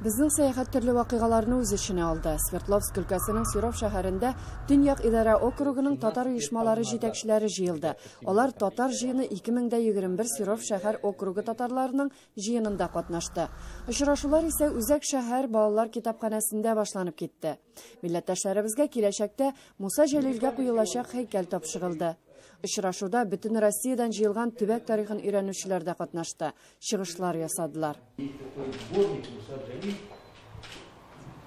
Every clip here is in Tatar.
Безнең сәяхәт төрле вакыйгаларны үз эченә алды. Свердловск өлкәсенең Серов шәһәрендә Төньяк идарә округының татар оешмалары җитәкчеләре җыелды. Алар татар җыены 2021 Серов шәһәр округы татарларының җыенында катнашты. Очрашулар исә Үзәк шәһәр балалар китапханәсендә башланып китте. Милләттәшләребезгә киләчәктә Муса Җәлилгә куелачак һәйкәл тапшырылды. Очрашуда бөтен Россиядән җыелган төбәк тарихын өйрәнүчеләр дә катнашты, чыгышлар ясадылар. И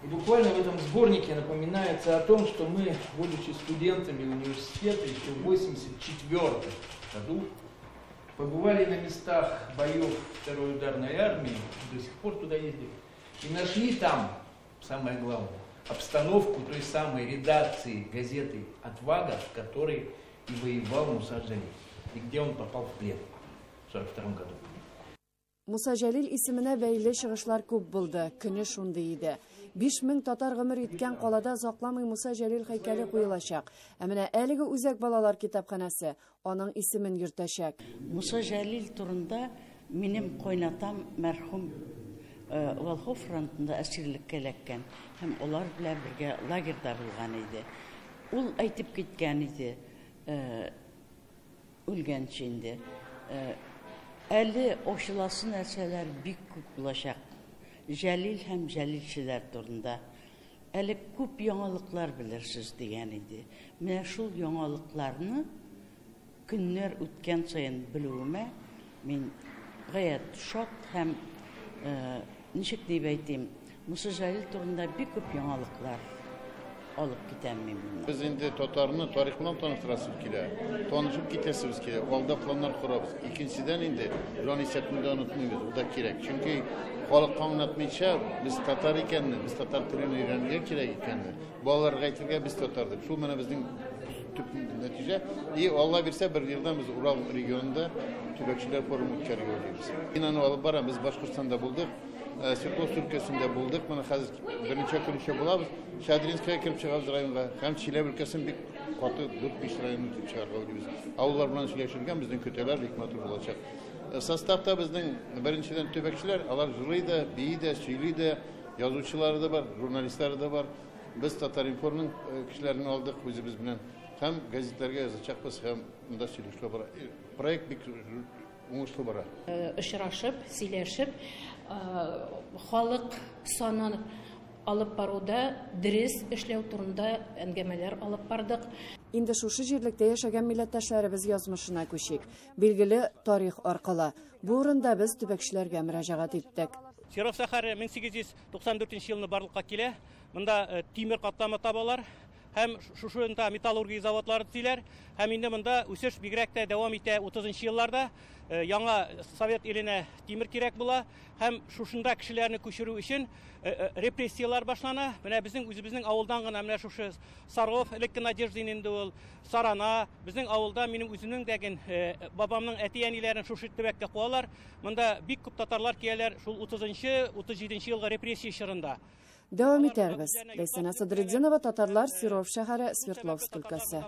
буквально в этом сборнике напоминается о том, что мы, будучи студентами университета, еще в 1984 году побывали на местах боев Второй ударной армии, до сих пор туда ездили, и нашли там, самое главное, обстановку той самой редакции газеты «Отвага», в которой и воевал Муса Джалиль, и где он попал в плен в 1942 году. Муса Җәлил исеменә бәйле чыгышлар күп булды. Көне шундый иде. 5000 татар гомер иткән калада озакламый Муса Җәлил һәйкәле куелачак. Ә менә әлеге үзәк балалар китапханәсе аның исемен йөртәчәк. Муса Җәлил турында минем кайнатам мәрхүм Волхов фронтында әсирлеккә эләккән һәм алар белән бергә лагерьда булган иде. Ул әйтеп киткән иде, үлгәнче инде. Әле ачыласы нәрсәләр бик күп булачак. Җәлил һәм җәлилчеләр турында. Әле күп яңалыклар белерсез дигән иде. Менә шул яңалыкларны көннәр үткән саен белүемә мин гаять шат һәм ничек дип әйтим, Муса Җәлил турында бик күп яңалыклар алып китәм мин моннан. Без инде татарны тарих белән таныштырасыбыз килә, танышып китәсебез килә, алда планнар корабыз. Икенчедән инде җан исәпне дә онытмыйбыз, ул да кирәк. Чөнки халыкка аңлатмыйча без татар икәнне, без татар телен өйрәнергә кирәк икәнне, балаларга әйтергә без татар дип. Шул менә безнең төп нәтиҗә. И Алла бирсә, бер елдан без Урал регионында төбәкчеләр форумы үткәрергә уйлыйбыз. Мин аны алып барам, без Башкортстанда булдык, Свердловск өлкәсендә булдык, менә хәзер берничә көн эчә булабыз. Шадринская килеп чыгабыз районга һәм Чиләбе өлкәсен бик каты 4-5 районны үтеп чыгарга уйлыйбыз. Авыллар белән сөйләшергә безнең көтәләр, бик матур булачак. Составта безнең беренчедән төбәкчеләр, алар җырлый да, бии дә, сөйли дә, язучылары да бар, журналистлары да бар. Без Татар-информның кешеләрен алдык үзебез белән һәм газетләргә язачакбыз һәм монда сөйләшүләр бара. Проект бик уңышлы бара. Очрашып, сөйләшеп, халык санын алып баруда дөрес эшләү турында әңгәмәләр алып бардык. Инде шушы җирлектә яшәгән милләттәшләребез язмышына күчик. Билгеле тарих аркылы. Бу урында без төбәкчеләргә мөрәҗәгать иттек. Серов шәһәре 1894 елны барлыкка килә. Монда тимер катламы табалар һәм шушында металлургия заводлары төзиләр. Һәм инде монда үсеш бигрәк тә дәвам итә 30 елларда. Яңа совет иленә тимер кирәк була һәм шушында кешеләрне күчерү өчен репрессияләр башлана. Менә безнең үзебезнең авылдан гына менә шушы Саров, элекке Надеждин инде ул, Сарана, безнең авылда минем үземнең дәген бабамның әти-әниләрен шушы төбәккә куалар. Монда бик күп татарлар киләләр шул 30-37 елгы репрессия чорында. Дәвам итәрбез. Ләйсәнә Садретдинова, татарлар, Серов шәһәре, Свердловск өлкәсе.